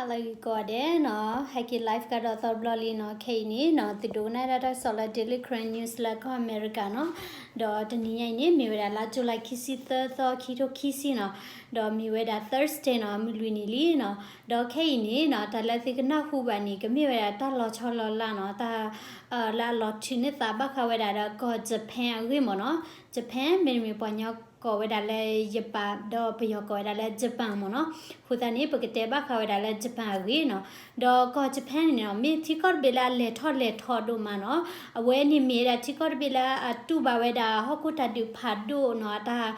ဟါလၢဂ့ၤကိးဂၤဒဲးနီၤ, ဟဲက့ၤ live ကဒီးသီတဘျီလံနီၤ. ခဲအံၤန့ၣ်နီၤ သုဒိကနၣ်ဒၣ်တၢ်ကစီၣ်လၢ Daily Karen News လၢကီၢ်အမဲရကၤနီၤ. ဒီးတနံၤညါအံၤန့ၣ် မ့ၢ်ဝဲဒၣ်လါ July ခံဆံသၢသီ ခံထိခံဆံနီၤ. ဒီးမ့ၢ်ဝဲဒၣ် Thursday နီၤ, မုၢ်လွံၢ်နံၤလံနီၤ. ဒီးခဲအံၤန့ၣ်နီၤ တၢ်လၢသုကနၢ်ဟူဘၣ်န့ၣ် ကမ့ၢ်ဝဲဒၣ်တၢ်လီၤဆီလီၤလးနီၤ, တၢ် လၢအလီၤထုးန့ၢ်သးဘၣ်ဃးဝဲဒၣ်ဒီးကီၢ် Japan အဂ့ၢ်မ့ၢ်နီၤ. Japan မ့တမ့ၢ်ပှၤကညီကိးဝဲဒၣ်လၢ ယပၣ် ဒီးပယီၤကိးဝဲဒၣ်လၢ Japan မ့ၢ်နီၤ. အဃိသတးန့ၣ် ပကတဲဘၣ်ဃးဝဲဒၣ်လၢ Japan အဂ့ၢ်နီၤ. ဒီးကီၢ် Japan န့ၣ်နီၤ မ့ၢ်ထံကီၢ်တဘ့ၣ်လၢအလဲၤထီၣ်လဲၤထီဒိၣ်မးနီၤ. အဝဲန့ၣ်မ့ၢ်ဝဲဒၣ်ထံကီၢ်တဘ့ၣ်လၢအတူၢ်ဘၣ်ဝဲဒၣ်ဟီၣ်ခိၣ်တၢ်ဒုးဖးဒိၣ်နီၤ, တၢ်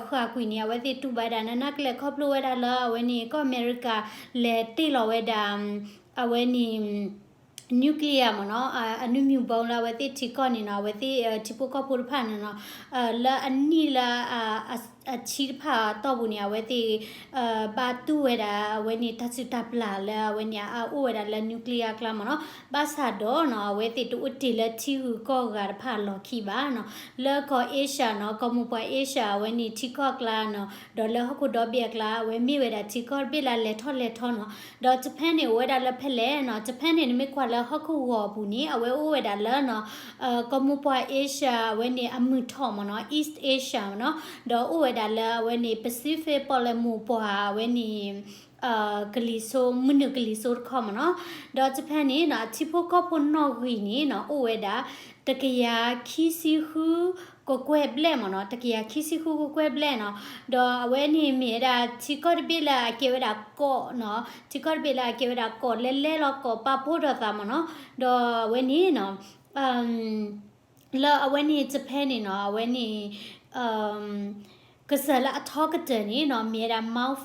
ဃာ်ကွံာ်န့ၣ် အဝဲသ့ၣ်တူၢ်ဘၣ်ဝဲဒၣ် နနၢ်ကလဲာ်ခီဖျိဝဲဒၣ်လၢအဝဲန့ၣ် ကီၢ်အမဲရကၤ လဲၤတ့ၢ်လီၤဝဲဒၣ် အဝဲန့ၣ် nuclear မ့ၢ်နီၤ, အနုမံၤဘီလၢအဝဲသ့ၣ်ထံကီၢ်န့ၣ်နီၤ, အဝဲသ့ၣ်ထံဖိကီၢ်ဖိတဖၣ်န့ၣ်နီၤ, လၢအနံၣ်လၢ အဆံတဖၣ်အတီၢ်ပူၤန့ၣ် အဝဲသ့ၣ် ဘၣ်တူၢ်ဝဲဒၣ် အဝဲန့ၣ်တၢ်စုၣ်တၢ်ပျၢ်လၢအဝဲန့ၣ် အအိၣ်ဝဲဒၣ်လၢ nuclear အကျါမ့ၢ်နီၤ. ဘၣ်ဆၣ်ဒီးနီၤ အဝဲသ့ၣ်တအိၣ်တ့ၢ်လၢထံဂုၤကီၢ်ဂၤတဖၣ်အလီၢ်ခံဘၣ်နီၤ. လၢကီၢ် Asia နီၤ, ကီၢ်မိၢ်ပှၢ် Asia အဝဲန့ၣ်ထံကီၢ်အကျါနီၤ, ဒီးလၢဟီၣ်ခိၣ်ဒီဘ့ၣ်အကျါ အဝဲမ့ၢ်ဝဲဒၣ်ထံကီၢ်တဘ့ၣ်လၢအလဲၤထီၣ်လဲၤထီနီၤ. ဒီး Japan န့ၣ် အိၣ်ဝဲဒၣ်လၢဖဲလဲၣ်နီၤ. Japan န့ၣ် နမ့ၢ်ကွၢ်လၢဟီၣ်ခိၣ်ဂီၤအပူၤန့ၣ် အဝဲအိၣ်ဝဲဒၣ်လၢနီၤ ကီၢ်မိၢ်ပှၢ် Asia အဝဲန့ၣ်အမုၢ်ထီၣ်မ့ၢ်နီၤ, East Asia မ့ၢ်နီၤ, ဒီးအိၣ်ဝဲဒၣ်လၢအဝဲန့ၣ် Pacific ပီၣ်လဲၣ်မိၢ်ပှၢ်အဝဲန့ၣ် ကလံၤစိ မုၢ်နုာ်ကလံၤစိတခီမ့ၢ်နီၤ. ဒီး Japan န့ၣ်နီၤ အထံဖိကီၢ်ဖိနီၣ်ဂံၢ်န့ၣ်နီၤ အိၣ်ဝဲဒၣ် တကယၤခံဆံဃုကကွဲၢ်ဘျဲၣ်မ့ၢ်နီၤ, တကယၤခံဆံဃုကကွဲၢ်ဘျဲၣ်နီၤ. ဒီးအဝဲန့ၣ်မ့ၢ်ဝဲဒၣ်ထံကီၢ်တဘ့ၣ်လၢအကဲဝဲဒၣ်ကီးနီၤ, ထံကီၢ်တဘ့ၣ်လၢအကဲဝဲဒၣ်ကီးလၢလဲလီၤကီးပာ်ဖှိၣ်ထီၣ်သးမ့ၢ်နီၤ. ဒီးအဝဲန့ၣ်နီၤ လၢအဝဲန့ၣ် Japan န့ၣ်နီၤ အဝဲန့ၣ် ကစၢၢ်လၢအထီကတၢၢ်န့ၣ်နီၤ မ့ၢ်ဝဲဒၣ် Mount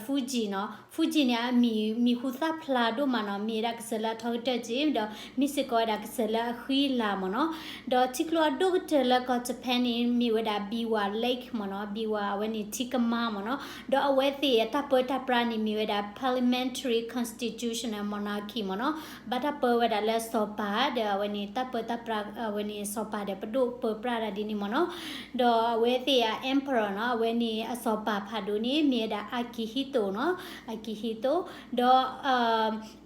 Fuji နီၤ. Fuji န့ၣ် အမံၤမံၤဟူသၣ်ဖျါဒိၣ်မးနီၤ, မ့ၢ်ဝဲဒၣ်ကစၢၢ်လၢအထီကတၢၢ်က့ၤ ဒီးမ့ၢ်စ့ၢ်ကီးဝဲဒၣ်ကစၢၢ်လၢအဃံလၤမ့ၢ်နီၤ. ဒီးထံကျိအဒိၣ်ကတၢၢ်လၢကီၢ် Japan န့ၣ် မ့ၢ်ဝဲဒၣ် Biwa Lake မ့ၢ်နီၤ, Biwa အဝဲန့ၣ်ထံကမါမ့ၢ်နီၤ. ဒီးအဝဲသ့ၣ်အတၢ်ပၢတၢ်ပြးန့ၣ် မ့ၢ်ဝဲဒၣ် parliamentary constitutional monarchy မ့ၢ်နီၤ, ဘၣ်တၢ်ပၢဝဲဒၣ်လၢစီၤပၤ ဒီးအဝဲန့ၣ်တၢ်ပၢတၢ်ပြး အဝဲန့ၣ်စီၤပၤဒီးပဒိၣ်ပၢပြးတၢ်ဒ်န့ၣ်မ့ၢ်နီၤ. ဒီးအဝဲသ့ၣ်အ emperor နီၤ, အဝဲန့ၣ်အစီၤပၤဖးဒိၣ်န့ၣ် မ့ၢ်ဝဲဒၣ် Akihito နီၤ, Akihito. ဒီး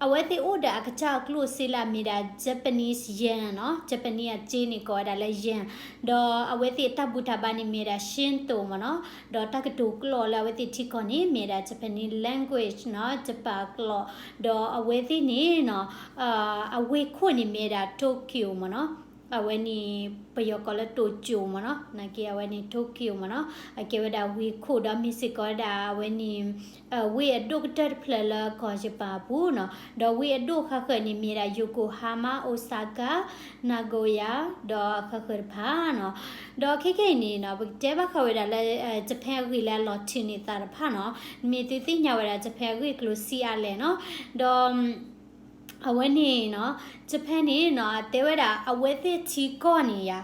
အဝဲသ့ၣ်အိၣ်ဒီးအကစၢ်အကျိၣ်စ့လၢအမ့ၢ်ဒၣ် Japanese yen နီၤ, Japanese အစ့န့ၣ်ကိးဝဲဒၣ်လၢ yen. ဒီးအဝဲသ့ၣ်တၢ်ဘူၣ်တၢ်ဘါန့ၣ်မ့ၢ်ဝဲဒၣ် Shinto မ့ၢ်နီၤ. ဒီးတၢ်ကတိၤကျိာ်လၢအဝဲသ့ၣ်ထံကီၢ်န့ၣ် မ့ၢ်ဝဲဒၣ် Japanese language နီၤ, ယပၣ်ကျိာ်. ဒီးအဝဲသ့ၣ်န့ၣ်နီၤ အဝ့ၢ်ခိၣ်န့ၣ်မ့ၢ်ဝဲဒၣ် Tokyo မ့ၢ်နီၤ. အဝဲန့ၣ် ပယီၤကိးလၢ တိၤကၠိၤ မ့ၢ်နီၤ, နာ်က့အဝဲန့ၣ် Tokyo မ့ၢ်နီၤ. အကဲဝဲဒၣ်ဝ့ၢ်ခိၣ်ဒီးမ့ၢ်စ့ၢ်ကီးဝဲဒၣ်အဝဲန့ၣ် ဝ့ၢ်အဒိၣ်ကတၢၢ်တဖျၢၣ်လၢကီၢ်ယပၣ်အပူၤနီၤ. ဒီးဝ့ၢ်အဒိၣ်ဃါဃၢၤန့ၣ်မ့ၢ်ဝဲဒၣ် Yokohama, Osaka, Nagoya ဒီးအဃါဃၢၤတဖၣ်နီၤ. ဒီးခဲကနံၣ်အံၤန့ၣ်နီၤ ပကတဲဘၣ်ဃးဝဲဒၣ်လၢ Japan အဂ့ၢ်လၢအလီၤထုးန့ၢ်သးတဖၣ်နီၤ. မ့ၢ်သုသ့ၣ်ညါဝဲဒၣ် Japan အဂ့ၢ်ကျိၤစံးအါလဲၣ်နီၤ. ဒီး အဝဲန့ၣ်နီၤ Japan န့ၣ်နီၤ တဲဝဲဒၣ် အဝဲသ့ၣ်ထံကီၢ်န့ၣ်ယါ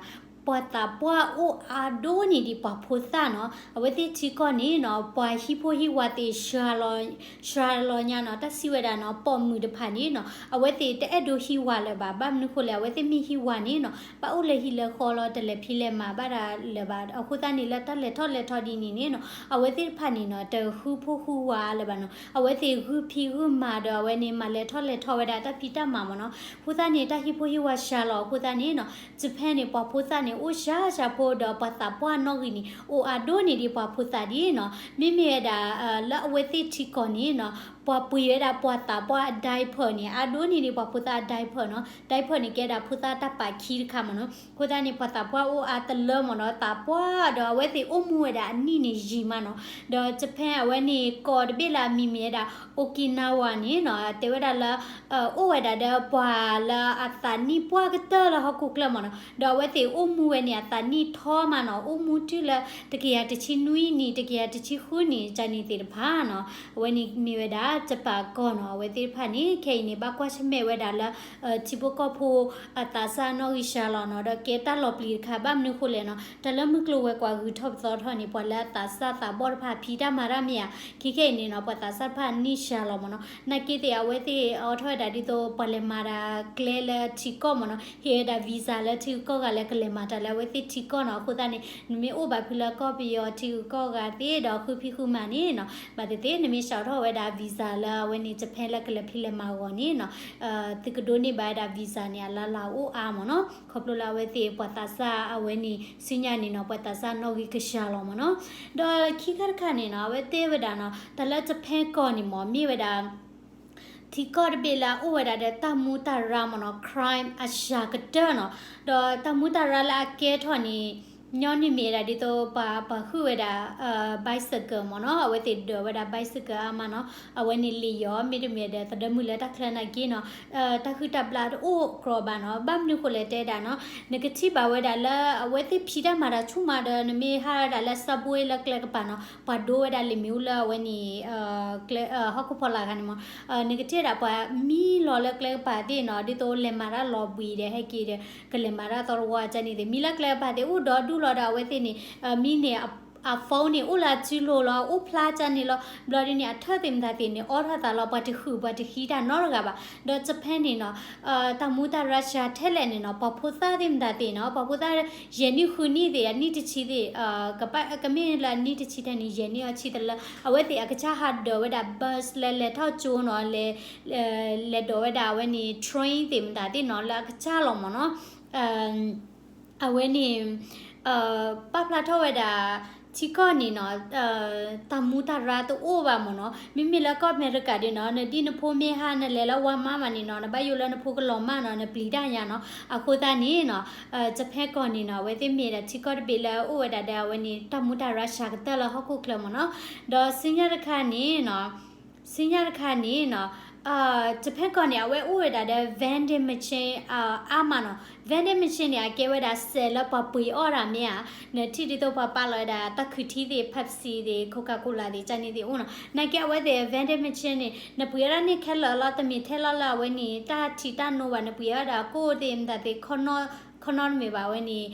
ပှၤသးပှၢ်အိၣ်အါဒိၣ်န့ၢ်ဒံးပှၤဖိသၣ်နီၤ. အဝဲသ့ၣ်ထံကီၢ်န့ၣ်နီၤ ပှၤဟံၣ်ဖိဟံၣ်ဝါသ့ၣ် စှၤလီၤညါနီၤ. တၢ်စံးဝဲဒၣ်နီၤ ပိာ်မုၣ်တဖၣ်န့ၣ်နီၤ အဝဲသ့ၣ်တအဲၣ်ဒိးဟံးဝါလၢၤဘၣ်. ဘၣ်မနုၤဃိလဲၣ် အဝဲသ့ၣ်မ့ၢ်ဟံးဝါန့ၣ်နီၤ ဘၣ်အိၣ်လၢဟံၣ်လၢဃီလီၤ တလဲၤဖံးလဲၤမၤဘၣ်ဒၣ်လၢၤဘၣ်. အဃိသတးန့ၣ် လၢတၢ်လဲၤထီၣ်လဲၤထီဒ်န့ၣ်န့ၣ်နီၤ အဝဲသ့ၣ်တဖၣ်န့ၣ်နီၤ တဃုဖိဃုဝါလၢၤဘၣ်နီၤ. အဝဲသ့ၣ်ဂုၢ်ဖံးဂုၢ်မၤဒီး အဝဲန့ၣ် မၤလဲၤထီၣ်လဲၤထီဝဲဒၣ်တၢ်ဖံးတၢ်မၤမ့ၢ်နီၤ. အဃိသတးန့ၣ် တၢ်ဟံၣ်ဖိဟံၣ်ဝါစှၤလီၤအဃိသတးန့ၣ်နီၤ Japan န့ၣ် ပှၤဖိသၣ်န့ၣ် အိၣ်စှၤစှၤဖိဒီး ပှၤသးပှၢ်နီၣ်ဂံၢ်န့ၣ် အိၣ်အါဒိၣ်န့ၢ်ဒံးပှၤဖိသၣ်ဒ်နီၤ. မ့မ့ၢ်ဝဲဒၣ် လၢအဝဲသ့ၣ်ထံကီၢ်န့ၣ်နီၤ ပှၤပှ့ၤဝဲဒၣ်ပှၤသးပှၢ်အ diaper န့ၣ် အါဒိၣ်န့ၢ်ဒံးပှၤဖိသၣ်အ diaper နီၤ. diaper န့ၣ် ကဲဒၣ်ဖိသၣ်တၢ်ပာ်ခံတခါမ့ၢ်နီၤ. အဃိသတးန့ၣ် ပှၤသးပှၢ်အိၣ်အါတလၢမ့ၢ်နီၤ သးပှၢ်ဒီး အဝဲသ့ၣ်အိၣ်မူဝဲဒၣ်အနံၣ်န့ၣ်ယံာ်မးနီၤ. ဒီး Japan အဝဲန့ၣ် ကီၢ်တဘ့ၣ်လၢအမံၤမ့ၢ်ဝဲဒၣ် Okinawa န့ၣ်နီၤ တဲဝဲဒၣ်လၢ အိၣ်ဝဲဒၣ်ဒီးပှၤလၢအသးနံၣ်ပှၢ်ကတၢၢ်လၢဟီၣ်ခိၣ်ချၢမ့ၢ်နီၤ. ဒီးအဝဲသ့ၣ်အိၣ်မူဝဲန့ၣ် အသးနံၣ်ထီမးနီၤ အိၣ်မူတုၤလၢ တကယၤတဆံနွံနံၣ် တကယၤတဆံဃုနံၣ် ကန့ၣ်သ့ၣ်တဖၣ်နီၤ. အဝဲန့ၣ်မ့ၢ်ဝဲဒၣ် ယပၣ်ကီၢ်နီၤ. အဝဲသ့ၣ်တဖၣ်န့ၣ် ခဲအံၤန့ၣ် ဘၣ်ကွၢ်ဆၢၣ်မဲာ်ဝဲဒၣ်လၢ ထံဖိကီၢ်ဖိအသးစၢ်နီၣ်ဂံၢ်စှၤလီၤနီၤ. ဒီးကဲတၢ်လီၤပျံၤတခါ ဘၣ်မနုၤဃိလဲၣ်နီၤ တၢ်လၢမုၢ်ကျိၤဝဲၤကွာ်ဂုၤထီၣ်ပသီထီၣ်န့ၣ် ပှၤလၢအသးစၢ်သးဘီၣ်တဖၣ်ဖံးတၢ်မၤတၢ်မ့ၢ်ဧါ. ခဲခဲအံၤန့ၣ်နီၤ ပှၤသးစၢ်တဖၣ်နံၣ်စှၤလီၤမ့ၢ်နီၤ. နာ်က့သ့ၣ် အဝဲသ့ၣ်အိးထီၣ်ဝဲဒၣ်ဒ်သိး ပှၤလဲၤမၤတၢ်ကျဲလၢထံကီၢ်မ့ၢ်နီၤ ဟ့ၣ်ဝဲဒၣ် visa လၢထံဂုၤကီၢ်ဂၤလၢကလဲၤမၤတၢ်လၢအဝဲသ့ၣ်ထံကီၢ်နီၤ. အဃိသတးန့ၣ် နမ့ၢ်အိၣ်ဘၣ်ဖုလၢကီၢ်ပယီၤထံဂုၤကီၢ်ဂၤသ့ၣ်ဒီးဃုဖံးဃုမၤန့ၣ်နီၤ ဘၣ်သ့ၣ်သ့ၣ် နမ့ၢ်စးထီၣ်ဝဲဒၣ် visa လၢအဝဲန့ၣ် Japan လၢကလဲၤဖံးလဲၤမၤအဂီၢ်န့ၣ်နီၤ, သုကဒိးန့ၢ်ဘၣ်ဝဲဒၣ် visa န့ၣ် အလါလၢ်အိၣ်အါမ့ၢ်နီၤ, ခီဖျိလၢအဝဲသ့ၣ်ပှၤသးစၢ်အဝဲန့ၣ် ဆူညါန့ၣ်နီၤ ပှၤသးစၢ်နီၣ်ဂံၢ်ကစှၤလီၤမ့ၢ်နီၤ. ဒီးခံခါတခါန့ၣ်နီၤ အဝဲတဲဝဲဒၣ်နီၤ တၢ်လၢ Japan ကီၢ်န့ၣ်မ့ၢ် မ့ၢ်ဝဲဒၣ် ထံကီၢ်တဘ့ၣ်လၢအအိၣ်ဝဲဒၣ်ဒီးတၢ်မူတၢ်ရၢမ့ၢ်နီၤ, crime အစှၤကတၢၢ်နီၤ. ဒီးတၢ်မူတၢ်ရၢလၢအကဲထီၣ်န့ၣ် ညီနုၢ်မ့ၢ်ဝဲဒၣ်ဒ်သိးပှၤ ပှၤဟုၣ်ဝဲဒၣ် bicycle မ့ၢ်နီၤ, အဝဲသ့ၣ်ဒိးဝဲဒၣ် bicycle အါမးနီၤ, အဝဲန့ၣ်လ့ၣ်ယီၤ မ့တမ့ၢ်ဒီးသဒၢမုၢ်လၢတၢ်ချၢနာ်က့နီၤ, တၢ်ဟုၣ်တၢ်ဘျၣ်တအိၣ်ကြီဘၣ်နီၤ. ဘၣ်မနုၤဃိလဲၣ်တဲဒၣ်နီၤ, နကထံၣ်ဘၣ်ဝဲဒၣ်လၢအဝဲသ့ၣ်ဖံးတၢ်မၤတၢ်ဆူၣ်မးဒီး နမ့ၢ်ဟးဝဲဒၣ်လၢ subway လၢကျဲကပၤနီၤ, ပှၤဒိဝဲဒၣ်လံာ်မ့ၣ်အူလၢအဝဲန့ၣ် ဟီၣ်ခိၣ်ဖီလာ်ဂၤန့ၣ်မ့ၢ်, နကထံၣ်ဝဲဒၣ်ပှၤမံလီၤလၢကျဲကပၤသ့ၣ်နီၤ, ဒ်သိးလဲၤမၤတၢ်လီၤဘှံးဒီး ဟဲက့ၤဒီး ကလဲၤမၤတၢ်သီတဝီကန့ၣ်သ့ၣ် မံလၢကျဲကပၤသ့ၣ် အိၣ်ဒီဒူၣ်လီၤဒီး အဝဲသ့ၣ်န့ၣ် မံန့ၣ် အ phone န့ၣ် အိၣ်လၢအစုလိၤလီၤ, အိၣ်ဖျါကန့ၣ်လီၤ. ဘျီဒ်န့ၣ် အထၢၣ်သ့ၣ်မတၤသ့ၣ်န့ၣ် အိးထီၣ်သးလီၤ, ပှၤတဟုၣ်ပှၤတဟံးတၢ်နီတဂၤဘၣ်. ဒီး Japan န့ၣ်နီၤ တၢ်မူတၢ်ရၢစှၤထဲလဲၣ်န့ၣ်နီၤ, ပှၤဖိသၣ်သ့ၣ်မတၤသ့ၣ်နီၤ, ပှၤဖိသၣ်ယဲၢ်နံၣ်ဃုနံၣ်သ့ၣ် အနံၣ်တဆံသ့ၣ် ကဘၣ် ကမ့ၢ်လၢအနံၣ်တဆံထဲန့ၣ် ယဲၢ်နံၣ်အဆံတလၢ အဝဲသ့ၣ်အကစၢ်ဟးဒိးဝဲဒၣ် bus လၢလဲၤထီၣ်ကၠိနီၤ, လဲၤ လဲၤဒိးဝဲဒၣ်အဝဲန့ၣ် train သ့ၣ်မတၤသ့ၣ်နီၤ လၢအကစၢ်လီၤမ့ၢ်နီၤ. အဝဲန့ၣ် ပာ်ဖျါထီၣ်ဝဲဒၣ် ထံကီၢ်န့ၣ်နီၤ တၢ်မူတၢ်ရၢတအိၣ်ဘၣ်မ့ၢ်နီၤ. မ့မ့ၢ်လၢကီၢ်အမဲရကၤဒ်နီၤ နဒ်နဖိမ့ၢ်ဟးနလဲၤလၢဝါမါမးန့ၣ်နီၤ နဘၣ်ယိၣ်လၢနဖိကလီၤမၢ်နီၤ နပျံၤတၢ်ညါနီၤ. အဃိသတးန့ၣ်နီၤ Japan ကီၢ်န့ၣ်နီၤ အဝဲသ့ၣ်မ့ၢ်ဒၣ်ထံကီၢ်တဘ့ၣ်လၢအအိၣ်ဝဲဒၣ်ဒီးအဝဲန့ၣ် တၢ်မူတၢ်ရၢစှၤကတၢၢ်လၢဟီၣ်ခိၣ်ချၢမ့ၢ်နီၤ. ဒီးဆူညါတခါန့ၣ်နီၤ ဆူညါတခါန့ၣ်နီၤ Japan ကီၢ်န့ၣ် အဝဲအိၣ်ဝဲဒၣ်ဒီး vending machine အါမးနီၤ. vending machine န့ၣ် အကဲဝဲဒၣ်စဲးလၢပှၤပှ့ၤအီၣ်တၢ်မ့ၢ်ဧါ. နထံၣ်ဒ်သိးပှၤပာ်လီၤဝဲဒၣ်တၢ်ခုၣ်ထံသ့ၣ် Pepsi သ့ၣ် Coca-Cola သ့ၣ် ကန့ၣ်သ့ၣ်အိၣ်နီၤ. နာ်က့အဝဲသ့ၣ် vending machine န့ၣ် နပှ့ၤအီၣ်ဒၣ်န့ၣ်ခဲလၢာ်လီၤ. တမ့ၢ်ထဲလီၤလၢအဝဲန့ၣ် တၢ်ထံၣ်တၢ်နိဘၣ် နပှ့ၤအီၣ်ဒၣ်ကိၣ်သ့ၣ်မတၤသ့ၣ် ခီနီတမ့ၢ်ဘၣ်ဝဲန့ၣ်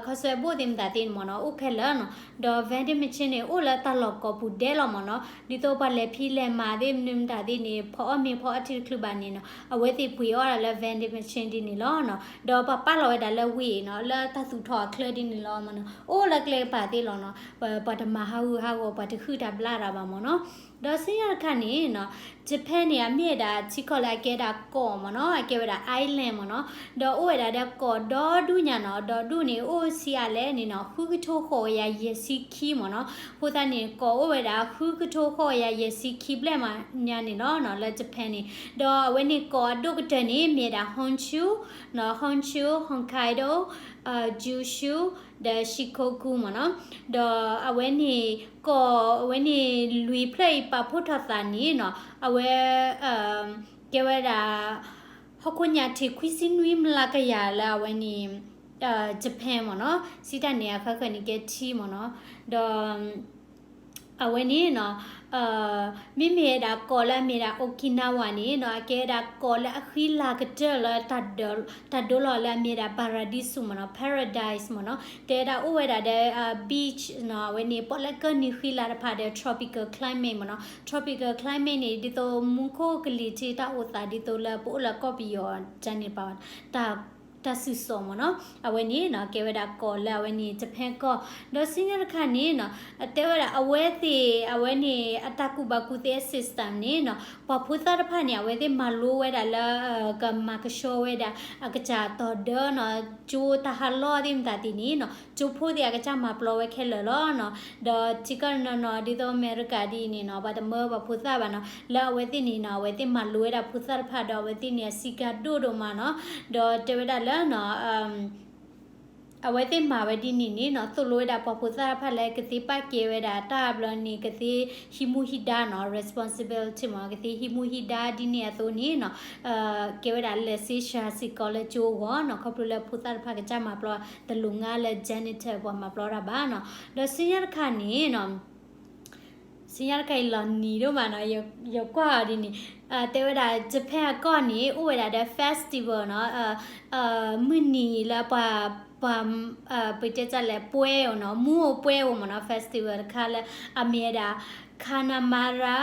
ခီဆွဲဘိၣ်သ့ၣ်မတၤသ့ၣ်န့ၣ်မ့ၢ်နီၤ အိၣ်ခဲလၢာ်နီၤ. ဒီး vending machine န့ၣ် အိၣ်လၢတၢ်လီၢ်ကိးပူၤဒဲးလီၤမ့ၢ်နီၤ. ဒ်သိးပှၤလဲၤဖံးလဲၤမၤသ့ၣ်မနုၤမတၤသ့ၣ်န့ၣ် ဖီအီၣ်မ့ၤဖီအီထံတချုးဘၣ်န့ၣ်နီၤ အဝဲသ့ၣ်ပှ့ၤအီၣ်ဒၣ်လၢ vending machine ဒ်န့ၣ်လီၤနီၤ. ဒီးပှၤပာ်လီၤဝဲဒၣ်လၢဝ့ၢ်နီၤ လၢတၢ်သူၣ်ထီၣ်အချၢဒ်န့ၣ်လီၤမ့ၢ်နီၤ. အိၣ်လၢကျဲကပၤသ့ၣ်လီၤနီၤ. ပှၤတမၤဟးဂူာ်ဟးဂီၤ ပှၤတဟုၣ်တၢ်ဘျၣ်တၢ်ဘၣ်မ့ၢ်နီၤ. ဒီးဆူညါတခါန့ၣ်နီၤ Japan န့ၣ် အမ့ၢ်ဝဲဒၣ်ထံကီၢ်လၢအကဲဒၣ်ကီၢ်မ့ၢ်နီၤ အကဲဝဲဒၣ် island မ့ၢ်နီၤ. ဒီးအိၣ်ဝဲဒၣ်ဒီးကီၢ်ဒီဒူၣ်ညါနီၤ ဒီဒူၣ်န့ၣ် အိၣ်ဆံးအါလဲၣ်န့ၣ်နီၤ ဃုကထိဃိးကယၤယဲၢ်ဆံခံမ့ၢ်နီၤ. အဃိသတးန့ၣ် ကီၢ်အိၣ်ဝဲဒၣ်ဃုကထိဃိးကယၤယဲၢ်ဆံခံဘျဲၣ်မးညါန့ၣ်လီၤနီၤ လၢ Japan န့ၣ်. ဒီးအဝဲန့ၣ်ကီၢ်အဒိၣ်ကတၢၢ်န့ၣ် မ့ၢ်ဝဲဒၣ် Honshu နီၤ Honshu, Hokkaido, Kyushu ဒီး Shikoku မ့ၢ်နီၤ. ဒီးအဝဲန့ၣ် ကီၢ်အဝဲန့ၣ်လွံၢ်ဖျၢၣ်အံၤပာ်ဖှိၣ်ထီၣ်သးန့ၣ်နီၤ အဝဲ ကဲဝဲဒၣ် ဟီၣ်ခိၣ်ညါထံးခွံဆံနွံမျးကယၤလၢအဝဲန့ၣ် Japan မ့ၢ်နီၤ. စံးတၢ်န့ၣ် အခါခၢၣ်န့ၣ်ကဲထံမ့ၢ်နီၤ. ဒီး အဝဲန့ၣ်နီၤ မ့မ့ၢ်ဝဲဒၣ်ကီၢ်လၢအမ့ၢ်ဒၣ် Okinawa န့ၣ်နီၤ အကဲဝဲဒၣ်ကီၢ်လၢအဃံလၤကတၢၢ်လၢ တၢ်ဒိလီၤလၢအမ့ၢ်ဒၣ် ပၤရဒံစူးမ့ၢ်နီၤ paradise မ့ၢ်နီၤ. တဲဝဲဒၣ်အိၣ်ဝဲဒၣ်ဒီး beach နီၤ အဝဲန့ၣ် ပီၣ်လဲၣ်ကၢၢ်နံၤဃံလၤတဖၣ်ဒီး tropical climate မ့ၢ်နီၤ. tropical climate န့ၣ် ဒ်သိးမူခိၣ်ကလံၤထံးတၢ်အိၣ်သးဒ်သိးလၢပအိၣ်လၢကီၢ်ပယီၤကန့ၣ်ပၤ တၢ် တၢ်စုၣ်စိးမ့ၢ်နီၤ. အဝဲန့ၣ်နီၤ ကဲဝဲဒၣ်ကီၢ်လၢအဝဲန့ၣ် Japan ကီၢ်. ဒီးဆူညါတခါန့ၣ်နီၤ အတဲဝဲဒၣ်အဝဲသ့ၣ် အဝဲန့ၣ် အတၢ်ကူၣ်ဘၣ်ကူၣ်သ့အ system န့ၣ်နီၤ ပှၤဖိသၣ်တဖၣ်န့ၣ် အဝဲသ့ၣ်မၤလိဝဲဒၣ်လၢ ကမၤကဆှီဝဲဒၣ် အကစၢ်တီၤဒၢနီၤ ကၠိတၢ်ဟးလီၢ်သ့ၣ်မတၤသ့ၣ်န့ၣ်နီၤ ကၠိဖိသ့ၣ်အကစၢ်မၤပျီဝဲခဲလၢာ်လီၤနီၤ. ဒီးထံကီၢ်နီၤနီၤ ဒ်သိးအမဲရကၤဒ်အံၤန့ၣ်နီၤ ပှၤတမၢပှၤဖိသၣ်ဘၣ်နီၤ လၢအဝဲသ့ၣ်န့ၣ်နီၤ အဝဲသ့ၣ်မၤလိဝဲဒၣ်ဖိသၣ်တဖၣ်ဒီး အဝဲသ့ၣ်န့ၣ်အဆံးကၤဒိၣ်ဒိၣ်မးနီၤ. ဒီးတဲဝဲဒၣ်လၢနီၤ အဝဲသ့ၣ်မၤဝဲဒ်န့ၣ်န့ၣ်နီၤ သိၣ်လိဝဲဒၣ်ပှၤဖိသၣ်တဖၣ်လၢကသ့ပာ်ကဲဝဲဒၣ်တၢ်ဘျီန့ၣ် ကသ့ဟံးမူဟံးဒါနီၤ responsibility မ့ၢ် ကသ့ဟံးမူဟံးဒါဒ်န့ၣ်အသိးန့ၣ်နီၤ ကဲဝဲဒၣ်လဲၤစ့စှၤစ့ၢ်ကီးလၢကၠိအဂီၢ်နီၤ ခီဖျိလၢဖိသၣ်တဖၣ်ကစၢ်မၤပျီ တလိၣ်ငါလၢ janitor ပှၤမၤပျီတၢ်ဘၣ်နီၤ. ဒီးဆူညါတခါန့ၣ်နီၤ ဆူညါတခါအံၤလီၤနံၤဒိၣ်မးနီၤ ယကွၢ်အီၤဒ်န့ၣ် တဲဝဲဒၣ် Japan အကီၢ်န့ၣ် အိၣ်ဝဲဒၣ်ဒီး festival နီၤ မုၢ်နံၤလၢပှၤ ပှၤ ပတဲတၢ်လဲၣ် ပွဲဧိၤနီၤ မူအိၣ်ပွဲဧိၤမ့ၢ်နီၤ festival တခါလၢ အမ့ၢ်ဝဲဒၣ် Hanamara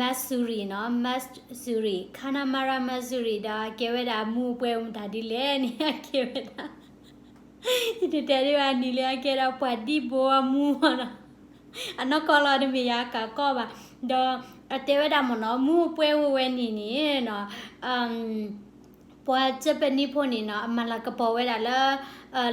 Matsuri နီၤ Matsuri Hanamara Matsuri ဒီးကဲဝဲဒၣ် မူအိၣ်ပွဲဧိၤမတၤဒ်လဲၣ်န့ၣ် အကဲဝဲဒၣ် ယတတဲဒံးဘၣ်နံၤလၢအကဲဒၣ်ပှၤဒံၣ်ဘိအမူနီၤ အနီၢ်ကီၢ်လီၤတမ့ၢ်ယၤကးကီၢ်ဘၣ် ဒီး အတဲဝဲဒၣ်မ့ၢ်နီၤ မူးပှဲၤဝဲဝဲန့ၣ်န့ၣ်နီၤ ပှၤ Japanese ဖိန့ၣ်နီၤ အမၤလၤကပီၤဝဲဒၣ်လၢ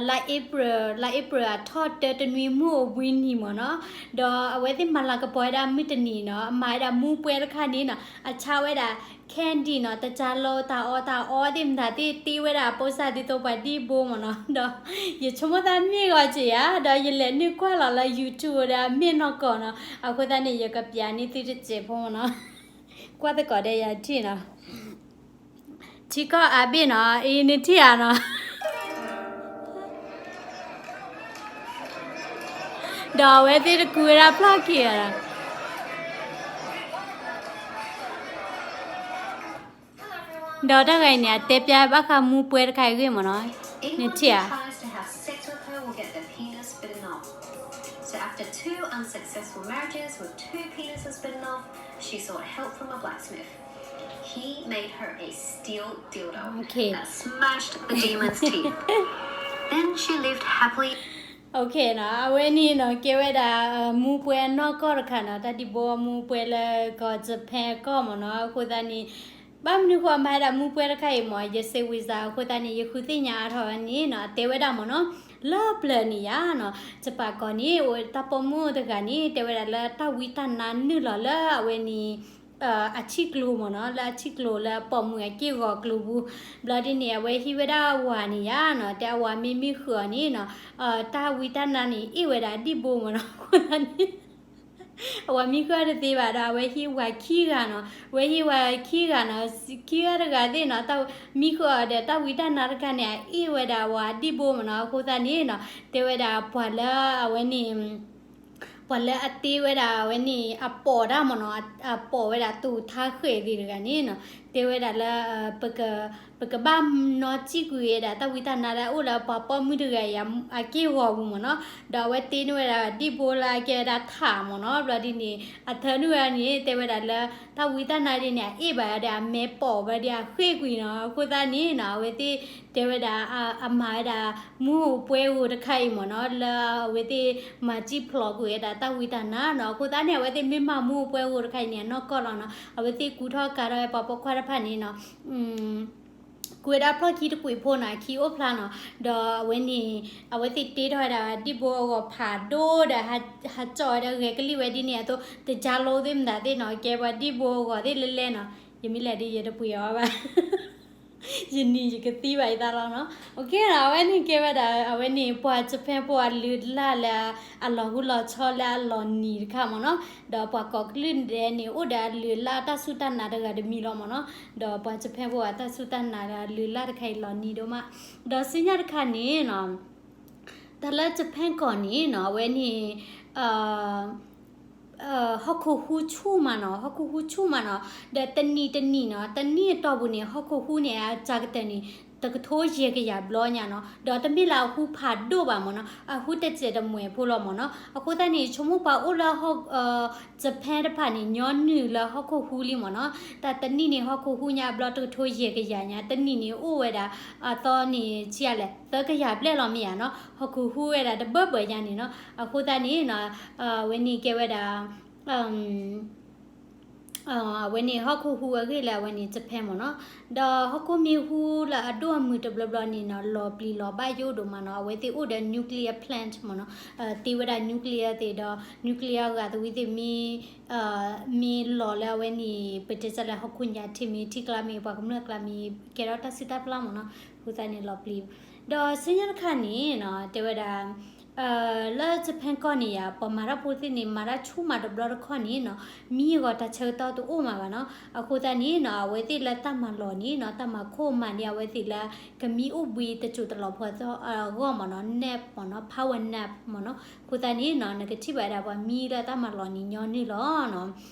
လါ April လါ April အထီၣ်တၢတနွံ မုၢ်အိၣ်ဘှံးနံၤမ့ၢ်နီၤ, ဒီးအဝဲသ့ၣ်မၤလၤကပီၤဝဲဒၣ်မုၢ်တနံၤနီၤ အမၤဝဲဒၣ်မူးပှဲၤတခါန့ၣ်နီၤ အဆါဝဲဒၣ် candy နီၤ တကၢ်လီၤတၢ်အီၣ်တၢ်အီသ့ၣ်မတၤသ့ၣ် တ့ဝဲဒၣ်အပိစၢ်ဒ်သိးပှၤဒံၣ်ဘိမ့ၢ်နီၤ, ဒီးယဆိကမိၣ်သးမ့ၢ်ဂီၤက့ၤဧါ, ဒီးယလဲၤနုာ်ကွၢ်လီၤလၢ YouTube ဒီးအမ့ၢ်နီၢ်ကီၢ်နီၤ, အဃိသတးန့ၣ် ယကပျးန့ၢ်သုတစဲးဖိမ့ၢ်နီၤ, ကွၢ်သကိးဒီးယၤထံၣ်နီၤ ထံကီၢ်အါဘ့ၣ်နီၤ အံၤနထံၣ်ဧါနီၤ, ဒီးအဝဲသ့ၣ်တကူဝဲဒၣ်ဖျီၣ်က့ၤဧါနီၤ, ဒီးတၢ်ဂၤအံၤန့ၣ် အတဲပျါဘၣ်ဃးမူးပှဲၤတခါအံၤဂ့ၢ်မ့ၢ်နီၤ, နထံၣ်ဧါ So after two unsuccessful marriages with two penises bitten off, she sought help from a blacksmith. He made her a steel dildo that smashed the demon's teeth. Then she lived happily. Okay နီၤ, အဝဲန့ၣ်နီၤ ကဲဝဲဒၣ် မူးပှဲၤအနီၢ်ကီၢ်တခါနီၤ, တၢ်ဒံၣ်ဘိမူးပှဲၤလၢကီၢ် Japan ကီၢ်မ့ၢ်နီၤ, အဃိသတးန့ၣ် ဘၣ်မနုၤဃိအမၤဝဲဒၣ်မူးပှဲၤတခါအံၤမ့ၢ် ယစံးဝံၤစၢ်အဃိသတးန့ၣ် ယဃုသ့ၣ်ညါအါထီၣ်ဝဲန့ၣ်နီၤ အတဲဝဲဒၣ်မ့ၢ်နီၤ, လၢပျၢၤန့ၣ်ယါနီၤ, ယပာ်ကီၤန့ၣ် အိၣ်တၢ်ပိာ်မုၣ်တဂၤန့ၣ် တဲဝဲဒၣ်လၢတၢ်ဝံတၢ်နါနုာ်လီၤလၢအဝဲန့ၣ် အဆံၣ်ကျိၤမ့ၢ်နီၤ, လၢအဆံၣ်ကျိၤလၢပိာ်မုၣ်အက့ၢ်ဂီၤကျိၤပူၤ, ဘျီဒ်န့ၣ် အဝဲဟံးဝဲဒၣ်အဝၤန့ၣ်ယါနီၤ, တဲအဝၤမ့ၢ်မံဃုာ်အီၤန့ၣ်နီၤ, တၢ်ဝံတၢ်နါန့ၣ် အ့ၣ်ဝဲဒၣ်ဒံၣ်ဘိမ့ၢ်နီၤ, အဃိသတးန့ၣ် အဝၤမံဃုာ်အီၤတသ့ဘၣ်ဒီး အဝဲဟံးဝၤခံဂၤနီၤ, အဝဲဟံးဝၤခံဂၤနီၤ, ခံဂၤတဂၤသ့ၣ်နီၤ, တၢ်မံဃုာ်အီၤဒီးတၢ်ဝံတၢ်နါတခါန့ၣ် အ့ၣ်ဝဲဒၣ်အဝၤဒံၣ်ဘိမ့ၢ်နီၤ, အဃိသတးန့ၣ်နီၤ တဲဝဲဒၣ်ပှၤလၢအဝဲန့ၣ် ပှၤလၢအတ့ဝဲဒၣ်အဝဲန့ၣ် အပိာ်တၢ်မ့ၢ်နီၤ, အပိာ်ဝဲဒၣ်သူၣ်ထါဃဲၤသ့ၣ်တဂၤန့ၣ်နီၤ, တဲဝဲဒၣ်လၢ ပကဘၣ်နီၣ်စံၣ်ကွံာ်ဝဲဒၣ်တၢ်ဝံတၢ်နါလၢအအိၣ်လၢပှၤပိာ်မုၣ်တဂၤအံၤအက့ၢ်ဂီၤပူၤမ့ၢ်နီၤ, ဒီးအဝဲတ့န့ၢ်ဝဲဒၣ်ဒံၣ်ဘိလၢအကဲဝဲဒၣ်ထးမ့ၢ်နီၤ, ဘျီဒ်န့ၣ် အထၢနုာ်ဝဲဒၣ်န့ၣ် တဲဝဲဒၣ်လၢ တၢ်ဝံတၢ်နါဒ်န့ၣ် အအ့ၣ်ဘၣ်ဒီးအမဲာ်ပိာ်ဝဲဒီးအဃ့ၢ်ကွံာ်နီၤ, အဃိသတးန့ၣ်နီၤ အဝဲသ့ၣ်တဲဝဲဒၣ် အမၤဝဲဒၣ် မူးပှဲၤဂိၤတခါအံၤမ့ၢ်နီၤ, လၢအဝဲသ့ၣ်မၤစံၣ်ဖျိးကွံာ်ဝဲဒၣ်တၢ်ဝံတၢ်နါနီၤ, အဃိသတးန့ၣ် အဝဲသ့ၣ်မ့ၢ်မၤမူးပှဲၤဂိၤတခါအံၤန့ၣ် အနီၢ်ကီၢ်လီၤနီၤ, အဝဲသ့ၣ်ကူထီၣ်ကၤထီၣ်ဝဲပှၤပိာ်ခွါတဖၣ်န့ၣ်နီၤ ကွံာ်ဝဲဒၣ်ဖျီၣ်ခံတကွံာ်ဖိနီၤ, အခံအိၣ်ဖျါနီၤ, ဒီးအဝဲန့ၣ် အဝဲသ့ၣ်တ့ထီၣ်ဝဲဒၣ်ဒံၣ်ဘိအဂီၤဖးဒိၣ်ဒီး ဟးကၠီၣ်ဝဲဒၣ်ဂဲၤကလံၣ်ဝဲဒ်န့ၣ်အသိး တကၢလိသ့ၣ်မတၤသ့ၣ်နီၤ, ကဲပှၤဒံၣ်ဘိအဂီၤသ့ၣ်လဲလဲနီၤ, ယမ့ၢ်လဲၤဒီးယတပှ့ၤအီၤဘၣ် ယနံၤယကသံဘၣ်ယသးလီၤနီၤ, အဝဲန့ၣ်ကဲဝဲဒၣ် အဝဲန့ၣ် ပှၤ Japan ဖိအလုၢ်အလၢ်လၢ အလီၤဟူလီၤဆီလၢအလီၤနံၤတခါမ့ၢ်နီၤ, ဒီးပှၤကိးကလုာ်ဒဲးန့ၣ် အိၣ်ဒီးအလုၢ်အလၢ်တၢ်စူၢ်တၢ်နာ်တဂၤတမံၤလီၤမ့ၢ်နီၤ, ဒီးပှၤ Japan ဖိအတၢ်စူၢ်တၢ်နာ်လၢအလုၢ်အလၢ်တခါအံၤလီၤနံၤဒိၣ်မး, ဒီးဆူညါတခါန့ၣ်နီၤ တၢ်လၢ Japan ကီၢ်န့ၣ်နီၤ အဝဲန့ၣ် ဟီၣ်ခိၣ်ဟူးဆူၣ်မးနီၤ, ဟီၣ်ခိၣ်ဟူးဆူၣ်မးနီၤ, ဒီးတနံၤတနံၤနီၤ, တနံၣ်အတီၢ်ပူၤန့ၣ် ဟီၣ်ခိၣ်ဟူးန့ၣ် အစှၤကတၢၢ်န့ၣ် တကထိယဲၢ်ကယၤဘျီညါနီၤ, ဒီးတမ့ၢ်လၢအဟူးဖးဒိၣ်ဘၣ်မ့ၢ်နီၤ, အဟူးတစဲးတမှဲၤဖိလီၤမ့ၢ်နီၤ, အဃိသတးန့ၣ် ဆိကမိၣ်ပှၤအိၣ်လၢ Japan တဖၣ်န့ၣ် ညီနုၢ်လၢဟီၣ်ခိၣ်ဟူးလံမ့ၢ်နီၤ, တၢ်တနံၣ်န့ၣ် ဟီၣ်ခိၣ်ဟူးညါအဘျီတကထိယဲၢ်ကယၤညါ, တနံၣ်န့ၣ်အိၣ်ဝဲဒၣ် အသီန့ၣ်ဆံးအါလဲၣ် သၢကယၤဘျဲၣ်လီၤမ့ၢ်ဧါနီၤ, ဟီၣ်ခိၣ်ဟူးဝဲဒၣ်တဘၢၣ်ဘၢၣ်ညါန့ၣ်နီၤ, အဃိသတးန့ၣ်နီၤ အဝဲန့ၣ်ကဲဝဲဒၣ် အဝဲန့ၣ်ဟီၣ်ခိၣ်ဟူးအဂ့ၢ်လၢအဝဲန့ၣ် Japan မ့ၢ်နီၤ, ဒီးဟီၣ်ခိၣ်မ့ၢ်ဟူးလၢအဒိၣ်အမုၢ်တဘျီဘျီန့ၣ်နီၤ လီၤပျံၤလီၤဘၣ်ယိၣ်ဒိၣ်မးနီၤ, အဝဲသ့ၣ်အိၣ်ဒီး nuclear plant မ့ၢ်နီၤ, တ့ဝဲဒၣ် nuclear သ့ၣ်ဒီး nuclear ဂၤသဝံသ့ၣ်မ့ၢ် မ့ၢ်လီၤလၢအဝဲန့ၣ် ပတဲစၢ်လၢဟီၣ်ခိၣ်ညါထံမ့ၢ် ထံကျါမ့ၢ် ပှၤကမျၢၢ်ကျါမ့ၢ် ကဲထီၣ်တၢ်စုၣ်တၢ်ပျၢ်မ့ၢ်နီၤ, အဃိသတးန့ၣ်လီၤပျံၤ, ဒီးဆူညါတခါန့ၣ်နီၤ တဲဝဲဒၣ် လၢ Japan ကီၢ်န့ၣ်ယါ ပှၤမၤတၢ်ဖိသ့ၣ်န့ၣ် မၤတၢ်ဆူၣ်မးတဘျီတခီၣ်န့ၣ်နီၤ မံအဂီၢ်တၢ်ဆၢကတီၢ်တအိၣ်မးဘၣ်နီၤ, အဃိသတးန့ၣ်နီၤ အဝဲသ့ၣ်လၢတၢ်မၤလီၢ်န့ၣ်နီၤ တၢ်မၤခိၣ်မၤန့ၣ် အဝဲသ့ၣ်လၢ ကမံအိၣ်ဘှံးတစိၢ်တလီၢ်ဖိအဂီၢ်မ့ၢ်နီၤ nap မ့ၢ်နီၤ power nap မ့ၢ်နီၤ, အဃိသတးန့ၣ်နီၤ နကထံၣ်ဘၣ်ဝဲဒၣ်ပှၤမံလၢတၢ်မၤလီၢ်န့ၣ်ညီနုၢ်လီၤနီၤ,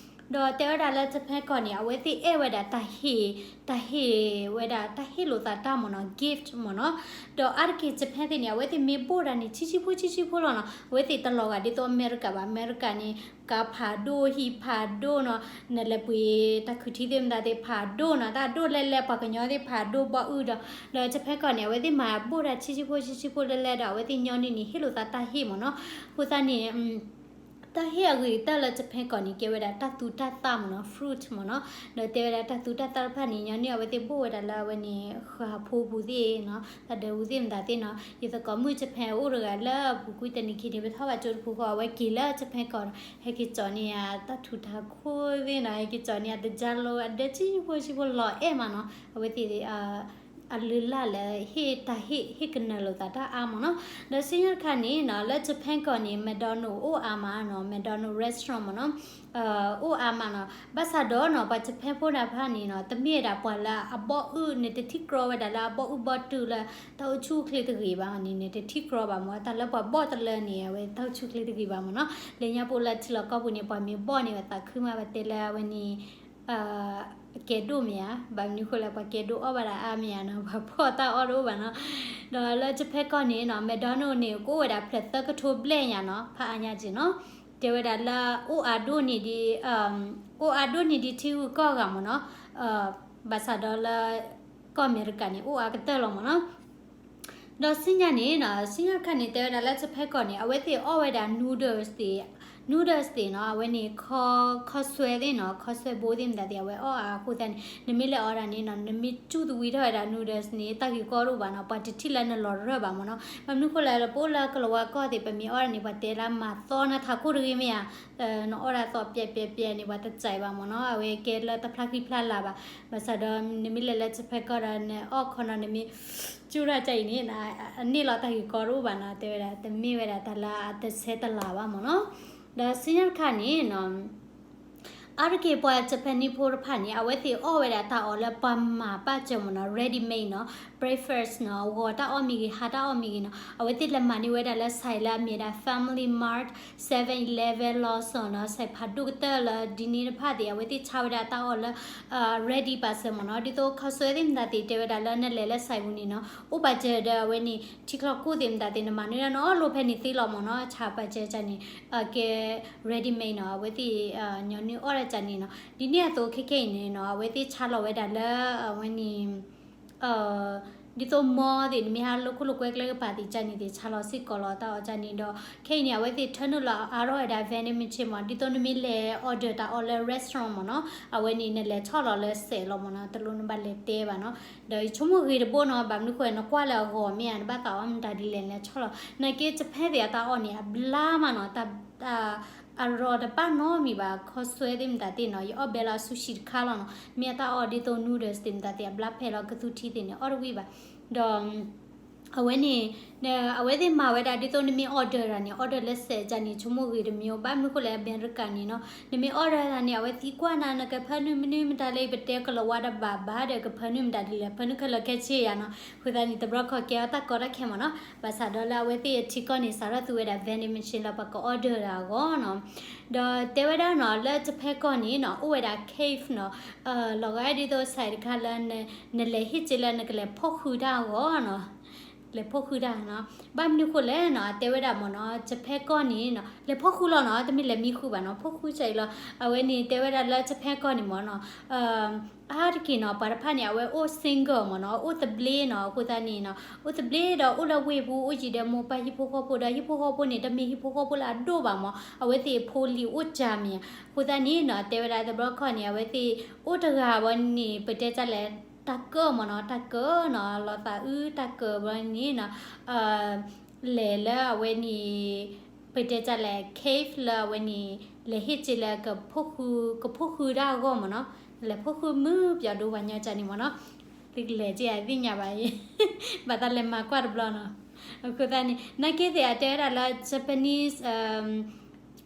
ဒီးတဲဝဲဒၣ်လၢ Japan ကီၢ်န့ၣ် အဝဲသ့ၣ်အဲၣ်ဝဲဒၣ်တၢ်ဟ့ၣ် တၢ်ဟ့ၣ်ဝဲဒၣ် တၢ်ဟ့ၣ်လိာ်သးတၢ်မ့ၢ်နီၤ gift မ့ၢ်နီၤ, ဒီးအါတက့ၢ် Japan သ့ၣ်န့ၣ် အဝဲသ့ၣ်မ့ၢ်ဘိၣ်တၢ်န့ၣ်ဆံးဆံးဖိဆံးဆံးဖိလီၤနီၤ, အဝဲသ့ၣ်တလီၤဂာ်ဒ်သိးအမဲရကၤဘၣ်, အမဲရကၤန့ၣ် ကါဖးဒိၣ် ဟံၣ်ဖးဒိၣ်နီၤ, နလဲၤပှ့ၤတၢ်ခုၣ်ထံသ့ၣ်မတၤသ့ၣ်ဖးဒိၣ်နီၤ, တၢ်အဒိၣ်လဲၣ်လဲၣ် ပှၤကညီသ့ၣ်ဖးဒိၣ်ဘီအုၣ်ဒီး, ဒီး Japan ကီၢ်န့ၣ် အဝဲသ့ၣ်မၤဘိၣ်တၢ်ဆံးဆံးဖိဆံးဆံးဖိလဲၣ်လဲၣ်ဒီး အဝဲသ့ၣ်ညီနုၢ်န့ၣ် ဟ့ၣ်လိာ်သးတၢ်ဟ့ၣ်မ့ၢ်နီၤ, အဃိသတးန့ၣ် တၢ်ဟ့ၣ်အဂ့ၤကတၢၢ်လၢ Japan ကီၢ်န့ၣ် ကဲဝဲဒၣ်တၢ်သူတၢ်သၣ်မ့ၢ်နီၤ, fruit မ့ၢ်နီၤ. ဒီးတဲဝဲဒၣ်တၢ်သူတၢ်သၣ်တဖၣ်န့ၣ် ညီနုၢ်အဝဲသ့ၣ်ဘိၣ်ဝဲဒၣ်လၢအဝဲန့ၣ် ဃာ်ဖိပူၤသ့ၣ်နီၤ, တၢ်ဒၢးပူၤသ့ၣ်မတၤသ့ၣ်နီၤ. ယသကိးမုၣ် Japan အိၣ်တဂၤလၢအပူၤကွံာ်တနံၤခံန့ၣ် ပထီၣ်ဘၣ်ကၠိတပူၤဃီ အဝဲက့ၤလၢ Japan ကီၢ်နီၤ, ဟဲက့ၤကၠီၤန့ၢ်ယတၢ်ထူးတၢ်ခိၣ်သ့ၣ်နီၤ, ဟဲက့ၤကၠီၤန့ၢ်ယတၢ် အဒၢးဆံဖိဆံဖိလီၤအဲၣ်မးနီၤ. အဝဲသ့ၣ် အလုၢ်အလၢ်လၢဟ့ၣ်တၢ်ဟ့ၣ် ဟ့ၣ်ကနၢၤလိာ်သးတၢ်အါမ့ၢ်နီၤ. ဒီးစံၣ်ညီၣ်တခါန့ၣ်နီၤ လၢ Japan ကီၢ်န့ၣ် McDonald အိၣ်အါမးနီၤ, McDonald restaurant မ့ၢ်နီၤ, အိၣ်အါမးနီၤ. ဘၣ်ဆၣ်ဒီးနီၤ ပှၤ Japan ဖိတဖၣ်န့ၣ်နီၤ တမ့ၢ်ဝဲဒၣ်ပှၤလၢအဘီၣ်အုၣ်န့ၣ် တထံၣ်ကြီဝဲဒၣ်လၢအဘီၣ်အုၣ်ဘီၣ်တုာ်လၢ တၢ်အိၣ်ဆူၣ်အိၣ်ချ့တဂ့ၤဘၣ်န့ၣ်န့ၣ် တထံၣ်ကြီဘၣ်မ့ၢ် တၢ်လၢပှၤဘီၣ်တလၢန့ၣ် အဝဲတၢ်အိၣ်ဆူၣ်အိၣ်ချ့တဂ့ၤဘၣ်မ့ၢ်နီၤ. လၢညါပအိၣ်လၢထံလီၢ်ကီၢ်ပူၤန့ၣ် ပှၤမ့ၢ်ဘီၣ်န့ၣ် ပသးခုမး ပတဲလၢအဝဲန့ၣ် အကဲဒိၣ်မ့ၢ်ဧါ, ဘၣ်မနုၤဃိလဲၣ် ပှၤကဲဒိၣ်အီၣ်ဘၣ်ဒၣ်အါမ့ၢ်ဧါနီၤ, ပှၤဖှီၣ်တၢ်အီၣ်တအိၣ်ဘၣ်နီၤ. ဒီးလၢ Japan ကီၢ်န့ၣ်နီၤ McDonald န့ၣ် ကအိၣ်ဝဲဒၣ်ဖျၢၣ်သၢကထိဘျဲၣ်ညါနီၤ, ဖးအါညါက့ၤနီၤ. တဲဝဲဒၣ်လၢ အိၣ်အါဒိၣ်န့ၢ်ဒံး အိၣ်အါဒိၣ်န့ၢ်ဒံးထံဂုၤကီၢ်ဂၤမ့ၢ်နီၤ, ဘၣ်ဆၣ်ဒီးလၢ ကီၢ်အမဲရကၤန့ၣ် အိၣ်အါကတၢၢ်လီၤမ့ၢ်နီၤ. ဒီးစံၣ်ညီၣ်န့ၣ်နီၤ စံၣ်ညီၣ်တခါန့ၣ် တဲဝဲဒၣ်လၢ Japan ကီၢ်န့ၣ် အဝဲသ့ၣ်အီၣ်ဝဲဒၣ် noodles သ့ၣ်, noodles သ့ၣ်နီၤ, အဝဲန့ၣ် ခီ, ခီဆွဲသ့ၣ်နီၤ, ခီဆွဲဘိသ့ၣ်မတၤသ့ၣ် အဝဲအီၣ်အါအဃိသတးန့ၣ် နမ့ၢ်လဲၤအီၣ်ဒၣ်န့ၣ်နီၤ နမ့ၢ်စူၣ်သဝံထီၣ်ဝဲဒၣ် noodles န့ၣ် တၢ်ဂ့ၤကီတအိၣ်ဘၣ်နီၤ, ပှၤတထံၣ်လၢနလီၤရၢၢ်ဘၣ်မ့ၢ်နီၤ. ဘၣ်မနုၤဃိလဲၣ် ပအိၣ်လၢကလၤဝါကီၢ်သ့ၣ် ပမ့ၢ်အီၣ်ဒၣ်န့ၣ် ပှၤတဲလၢမၤသီနၤထးခိၣ်တဂ့ၤမ့ၢ်ဧါ, နအီၣ်ဒၣ်သီပျဲးပျဲးပျဲးန့ၣ် ပှၤတစဲးဘၣ်မ့ၢ်နီၤ, အဝဲကဲလၢတၢ်ဖျါဃံဖျါလၤဘၣ်. ဘၣ်ဆၣ်ဒီး နမ့ၢ်လဲၤလၢ Japan ကီၢ်ဒီး နအီၣ်ခီနီၤ နမ့ၢ်စူၣ်ထီၣ်ကအံၤန့ၣ် အန့ၣ်လီၤတၢ်ဂ့ၤကီတအိၣ်ဘၣ်နီၤ, တဲဝဲဒၣ် တမ့ၢ်ဝဲဒၣ်တၢ်လၢအတဆဲးတလၤဘၣ်မ့ၢ်နီၤ. ဒီးစံၣ်ညီၣ်တခါန့ၣ်နီၤ အါတက့ၢ်ပှၤ Japanese ဖိတဖၣ်န့ၣ် အဝဲသ့ၣ်အီၣ်ဝဲဒၣ်တၢ်အီၣ်လၢပှၤမၤပာ်စၢၤမ့ၢ်နီၤ, ready made နီၤ, breakfast နီၤ, ဂီၤတၢ်အီၣ်မ့ၢ်ဂ့ၤ ဟါတၢ်အီၣ်မ့ၢ်ဂ့ၤနီၤ, အဝဲသ့ၣ်လဲၤမၤန့ၢ်ဝဲဒၣ်လၢ site လၢအမ့ၢ်ဒၣ် Family Mart, Seven Eleven, Lawson နီၤ, site ဖးဒိၣ်ကတၢၢ်လၢဒ်န့ၣ်တဖၣ်သ့ၣ် အဝဲသ့ၣ်ဆါဝဲဒၣ်တၢ်အီၣ်လၢ ready ပာ်စၢၤမ့ၢ်နီၤ. ဒ်သိးခီဆွဲသ့ၣ်မတၤသ့ၣ် တဲဝဲဒၣ်လၢနလဲၤလၢ site ပူၤန့ၣ်နီၤ အိၣ်ပာ်စၢၤဒီးအဝဲန့ၣ် ထံချီၣ်ခိၣ်သ့ၣ်မတၤသ့ၣ် နမၤန့ၢ်ဒၣ်နအီၣ်လိာ်ဖဲန့ၣ်သ့လီၤမ့ၢ်နီၤ, ဆါပာ်စၢၤကန့ၣ် ကဲ ready made နီၤ, အဝဲသ့ၣ် ညီနုၢ်အီၣ်ဒၣ်ကန့ၣ်နီၤ. ဒ်န့ၣ်အသိးခဲခဲအံၤန့ၣ်နီၤ အဝဲသ့ၣ်ဆါလီၤဝဲဒၣ်လၢ အဝဲန့ၣ် ဒ်သိး mall သ့ၣ် နမ့ၢ်ဟးလိာ်ခိၣ်လိာ်ကွဲကျဲကပၤသ့ၣ်ကန့ၣ်သ့ၣ် ဆါလီၤစ့ၢ်ကီးလီၤတၢ်အီၣ်ကန့ၣ်ဒီး ခဲအံၤန့ၣ် အဝဲသ့ၣ်ထၢနုာ်လီၤအါထီၣ်ဝဲဒၣ် vending machine မ့ၢ် ဒ်သိးနမ့ၢ်လဲၤ order တၢ်အီၣ်လၢ restaurant မ့ၢ်နီၤ အဝဲန့ၣ် နလဲၤဆီၣ်လီၤလၢစဲးလီၤမ့ၢ်နီၤ တလိၣ်နဘၣ်လဲၤတဲဘၣ်နီၤ ဒီးယဆိကမိၣ်ဂ့ၤတဘိနီၤ ဘၣ်မနုၤဃိ နကွၢ်လၢအဂီၤမ့ၢ်ဧါ နဘၣ်သးအီၣ်မတၤဒ်လဲၣ် နလဲၤဆီၣ်လီၤ နာ်က့ Japan သ့ၣ်အတၢ်အီၣ်န့ၣ် အဘျါမးနီၤ တၢ် အရီတဘၣ်နီတမံၤဘၣ် ခီဆွဲသ့ၣ်မတၤသ့ၣ်နီၤ ယအီၣ်ဘဲလၢအ sushi တခါလီၤနီၤ မ့ၢ်အတၢ်အီၣ်ဒ်သိး noodles သ့ၣ်မတၤသ့ၣ် အဘျါဖဲလီၤ ကသူထံသ့ၣ်န့ၣ် အီၣ်တဝံၣ်ဘၣ် ဒီး အဝဲန့ၣ် အဝဲသ့ၣ်မၤဝဲဒၣ်ဒ်သိးနမ့ၢ် order တၢ်န့ၣ် order လၢစဲးကန့ၣ် ဆိကမိၣ်ဂ့ၤတမံၤ ဘၣ်မနုၤဃိလဲၣ် အမဲရကၤန့ၣ်နီၤ နမ့ၢ် order တၢ်န့ၣ် အဝဲသံကွၢ်နၤ နကဖၢနုာ်မနုၤမတၤလဲၣ် ပတဲကလၤဝါတဘၣ်ဘၣ်ဒီး ကဖၢနုာ်မတၤဒ်လဲၣ် ဖၢနုာ်ခဲလၢာ်ခဲဆ့ယၤနီၤ အဃိသတးန့ၣ် တဘျီခီကဲအီၤတၢ်ကီတၢ်ခဲမ့ၢ်နီၤ ဘၣ်ဆၣ်ဒီးလၢအဝဲသ့ၣ်အထံကီၢ်န့ၣ် စးထီၣ်သူဝဲဒၣ် vending machine လၢပှၤက order တၢ်အဂီၢ်နီၤ ဒီးတဲဝဲဒၣ်နီၤ လၢ Japan ကီၢ်န့ၣ်နီၤ အိၣ်ဝဲဒၣ် cave နီၤ လီၤဂာ်ဒ်သိး site တခါလၢ နလဲၤဟ့ၣ်စ့လၢနကလဲၤဖီၣ်ဃုာ်တၢ်အဂီၢ်နီၤ လဲၤဖီၣ်ဃုာ်တၢ်နီၤ ဘၣ်မနုၤဃိလဲၣ်နီၤ တဲဝဲဒၣ်မ့ၢ်နီၤ Japan ကီၢ်န့ၣ်နီၤ လဲၤဖီၣ်ဃုာ်လီၤနီၤ တမ့ၢ်လဲၤမံဃုာ်ဘၣ်နီၤ ဖီၣ်ဃုာ်စ့အံၤလီၤ အဝဲန့ၣ်တဲဝဲဒၣ်လၢ Japan ကီၢ်န့ၣ်မ့ၢ်နီၤ အါတက့ၢ်နီၤ ပှၤတဖၣ်န့ၣ် အဝဲအိၣ် single မ့ၢ်နီၤ အိၣ်သဘျ့နီၤ အဃိသတးန့ၣ်နီၤ အိၣ်သဘျ့ဒီးအိၣ်လၢဝ့ၢ်ပူၤ အိၣ်ယံၤဒီးမိၢ်ပၢ်ဟံၣ်ဖိဃီဖိဒီး ဟံၣ်ဖိဃီဖိန့ၣ် တမ့ၢ်ဟံၣ်ဖိဃီဖိလၢအဒိၣ်ဘၣ်မ့ၢ် အဝဲသ့ၣ်ဖိလံၤအိၣ်ကၢ်မ့ၢ် အဃိသတးန့ၣ်နီၤ တဲဝဲဒၣ်တဘျီခီန့ၣ် အဝဲသ့ၣ် အိၣ်တဂၤဘၣ်န့ၣ် ပတဲတၢ်လဲၣ် တၢ်ကၢၣ်မ့ၢ်နီၤ တၢ်ကၢၣ်နီၤ လီၤသးအုးတၢ်ကၢၣ်ဘၣ်န့ၣ်နီၤ လဲၤလၢအဝဲန့ၣ် ပတဲတၢ်လဲၣ် cave လၢအဝဲန့ၣ် လဲၤဟ့ၣ်စ့လၢ ကဖီၣ်ဃုာ်တၢ်အဂီၢ်မ့ၢ်နီၤ လဲၤဖီၣ်ဃုာ်မုၢ်ပျီဒိပှၤညီကၢ်န့ၣ်မ့ၢ်နီၤ သုကလဲၤက့ၤအသ့ၣ်ညါဘၣ်အံၤ ဘၣ်တၢ်လဲၤမၤကွၢ်တဘျီနီၤ အဃိသတးန့ၣ် နာ်က့သ့ၣ်အတဲဝဲဒၣ်လၢ Japanese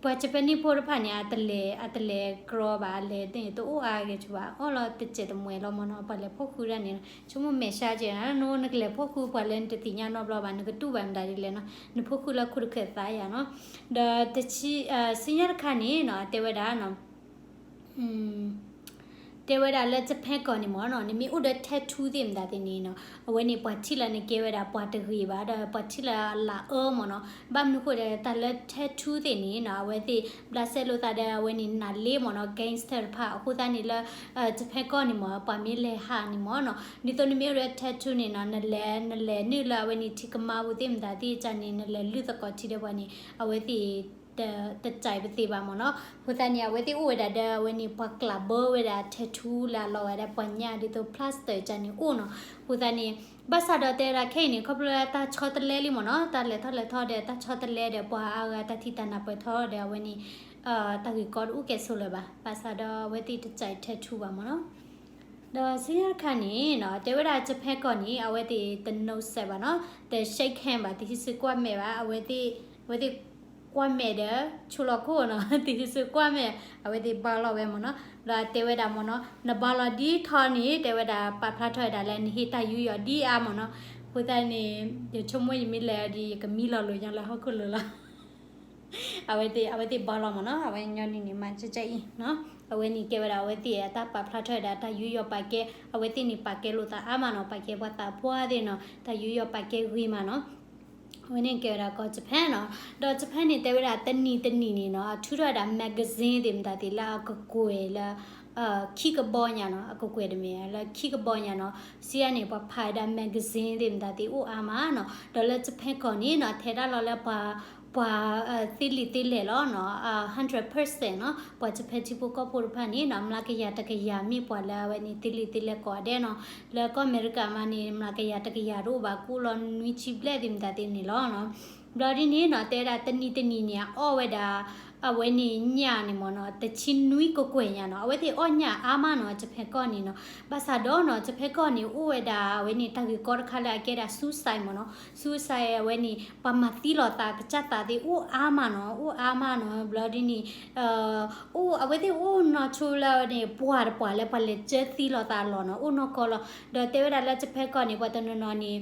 ပှၤ Japanese ဖိတဖၣ်န့ၣ် အတလဲၤ အတလဲၤကြီဘၣ် အလဲၤတအိၣ်အါဂဲၤဆူဘၣ် အီၣ်လီၤတစဲးတမှဲၤလီၤမ့ၢ်နီၤ ပှၤလဲၤဖီၣ်ဃုာ်ဒၣ်န့ၣ် ဆိကမိၣ်မဲာ်ဆှးကဲး နကလဲၤဖီၣ်ဃုာ်ပှၤလၢနတသ့ၣ်ညါနီတဘျီဘၣ် နကတူၢ်ဘၣ်မတၤဒ်လဲၣ်နီၤ နဖီၣ်ဃုာ်လၢခိၣ်တခၢၣ်သးယၤနီၤ ဒီးတဆံ စံၣ်ညီၣ်တခါန့ၣ်နီၤ တဲဝဲဒၣ်နီၤ တဲဝဲဒၣ်လၢ Japan ကီၢ်န့ၣ်မ့ၢ်နီၤ နမ့ၢ်အိၣ်ဒီး tattoo သ့ၣ်မတၤသ့ၣ်န့ၣ်နီၤ အဝဲန့ၣ်ပှၤထံၣ်လၢနကဲဝဲဒၣ်ပှၤတဂ့ၤဘၣ် ဒီးပှၤထံၣ်လၢအလၤအၢမ့ၢ်နီၤ ဘၣ်မနုၤဃိဒီး တၢ်လၢ tattoo သ့ၣ်န့ၣ်နီၤ အဝဲသ့ၣ်ဘျးစဲလိာ်သးဒီး အဝဲန့ၣ်နးလ့မ့ၢ်နီၤ gangster တဖၣ် အဃိသတးန့ၣ်လၢ Japan ကီၢ်န့ၣ်မ့ၢ် ပှၤမ့ၢ်လဲၤဟးန့ၣ်မ့ၢ်နီၤ ဒ်သိးနမ့ၢ်အိၣ်ဒီး tattoo န့ၣ်နီၤ နလဲၤ နလဲၤနုာ်လၢအဝဲန့ၣ်ထံကမါပူၤသ့ၣ်မတၤသ့ၣ်ကန့ၣ် နလဲၤလုၢ်သကိးထံဒီးပှၤန့ၣ် အဝဲသ့ၣ် တစဲးပသ့ဘၣ်မ့ၢ်နီၤ. အဃိသတးန့ၣ် အဝဲသ့ၣ်အိၣ်ဝဲဒၣ်ဒီး အဝဲန့ၣ် ပှၤကျးဘၢဝဲဒၣ် tattoo လၢအလီၤဝဲဒၣ်ပှၤညၣ်ဒ်သိး plaster ကန့ၣ်အိၣ်နီၤ. အဃိသတးန့ၣ် ဘၣ်ဆၣ်ဒီးတဲဝဲဒၣ်ခဲအံၤန့ၣ် ခီဖျိလၢတၢ်ဆီတလဲလံမ့ၢ်နီၤ, တၢ်လဲၤထီၣ်လဲၤထီဒီး တၢ်ဆီတလဲဒီး ပှၤအါဂၤတၢ်ထံၣ်တၢ်နၢ်ပၢၢ်ထီဒီး အဝဲန့ၣ် တၢ်ဂ့ၢ်ကီတအိၣ်ကဲဆိးလၢၤဘၣ်. ဘၣ်ဆၣ်ဒီးအဝဲသ့ၣ်တစဲး tattoo ဘၣ်မ့ၢ်နီၤ. ဒီးဆူညါတခါန့ၣ်နီၤ တဲဝဲဒၣ် Japan ကီၢ်န့ၣ် အဝဲသ့ၣ်တ no shake ဘၣ်နီၤ, တ shake hand ဘၣ်, တဟံးစုကွၢ်မဲာ်ဘၣ်, အဝဲသ့ၣ် အဝဲသ့ၣ်ကွၢ်မဲာ်ဒီး ဆိလီၤခိၣ်နီၤ, တဟံးစုကွၢ်မဲာ်, အဝဲသ့ၣ်ဘါလီၤဝဲမ့ၢ်နီၤ. ဒီးတဲဝဲဒၣ်မ့ၢ်နီၤ နဘါလီၤဒ်ထီန့ၣ် တဲဝဲဒၣ် ပာ်ဖျါထီၣ်ဝဲဒၣ်လၢနဟ့ၣ်တၢ်ယူးယီၣ်ဒ်အါမ့ၢ်နီၤ. အဃိသတးန့ၣ် ယဆိကမိၣ်ယမ့ၢ်လဲၤဒီး ယကမံလီၤလိာ်ညီလၢဟီၣ်ခိၣ်လိၤလီၤ. အဝဲသ့ၣ် အဝဲသ့ၣ်ဘါလီၤမ့ၢ်နီၤ, အဝဲညီနုၢ်န့ၣ် မၤကၠဲကၠဲအံၤနီၤ. အဝဲန့ၣ်ကဲဝဲဒၣ် အဝဲသ့ၣ်အတၢ်ပာ်ဖျါထီၣ်ဝဲဒၣ် တၢ်ယူးယီၣ်ပာ်ကဲ, အဝဲသ့ၣ်န့ၣ် ပာ်ကဲလိာ်သးအါမးနီၤ, ပာ်ကဲပှၤသးပှၢ်သ့ၣ်နီၤ, တၢ်ယူးယီၣ်ပာ်ကဲဂ့ၤမးနီၤ. အဝဲန့ၣ်ကဲဝဲဒၣ်ကီၢ် Japan နီၤ. ဒီး Japan န့ၣ် တဲဝဲဒၣ်တနံၤတနံၤန့ၣ်နီၤ အထုးထီၣ်ဝဲဒၣ် magazine သ့ၣ်မတၤသ့ၣ်လၢအကကွဲၢ်လၢ ခံကဘီညါနီၤ, အကကွဲၢ်တမ့ၢ်လၢခံကဘီညါနီၤ. စံးယါန့ၣ် ပှၤဖးဝဲဒၣ် magazine သ့ၣ်မတၤသ့ၣ်အိၣ်အါမးနီၤ. ဒီးလၢ Japan ကီၢ်န့ၣ်နီၤ ထဲဒၣ်လီၤလၢပှၤ ပှၤသ့လံာ်သ့လဲၢ်လီၤနီၤ, hundred percent နီၤ, ပှၤ Japan ထံဖိကီၢ်ဖိတဖၣ်န့ၣ်နီၤ မျးကယၤတကယၤမ့ၢ်ပှၤလၢအဝဲန့ၣ် သ့လံာ်သ့လဲၢ်ကိးဂၤဒဲးနီၤ. လၢကီၢ်အမဲရကၤမးန့ၣ် မျးကယၤတကယၤတအိၣ်ဘၣ်, ကအိၣ်လီၤနွံဆံဘျဲၣ်သ့ၣ်မတၤသ့ၣ်န့ၣ်လီၤနီၤ. ဘျီဒ်န့ၣ်နီၤ တဲဝဲဒၣ်တနံၤတနံၤန့ၣ် အအီၣ်ဝဲဒၣ် အဝဲန့ၣ်ညၣ်န့ၣ်မ့ၢ်နီၤ တဆံနွံကကွဲၢ်ညါနီၤ. အဝဲသ့ၣ်အီၣ်ညၣ်အါမးနီၤ Japan ကီၢ်န့ၣ်နီၤ. ဘၣ်ဆၣ်ဒီးနီၤ Japan ကီၢ်န့ၣ် အိၣ်ဝဲဒၣ် အဝဲန့ၣ် တၢ်ဂ့ၢ်ကီတခါလၢအကဲဒၣ် suicide မ့ၢ်နီၤ. suicide အဝဲန့ၣ် ပှၤမၤသံလီၤသးကစၢ်သးသ့ၣ်အိၣ်အါမးနီၤ, အိၣ်အါမးနီၤ. ဘျီဒ်န့ၣ် အိၣ် အဝဲသ့ၣ်အိၣ်နီၢ်ဆိလၢန့ၣ် ပှၢ်တပှၢ်လၢပှၤလဲၤကၢသံလီၤသးအလီၢ်နီၤ, အိၣ်နီၢ်ကီၢ်လီၤ. ဒီးတဲဝဲဒၣ်လၢ Japan ကီၢ်န့ၣ် ပှၤတနီၤနီၤန့ၣ်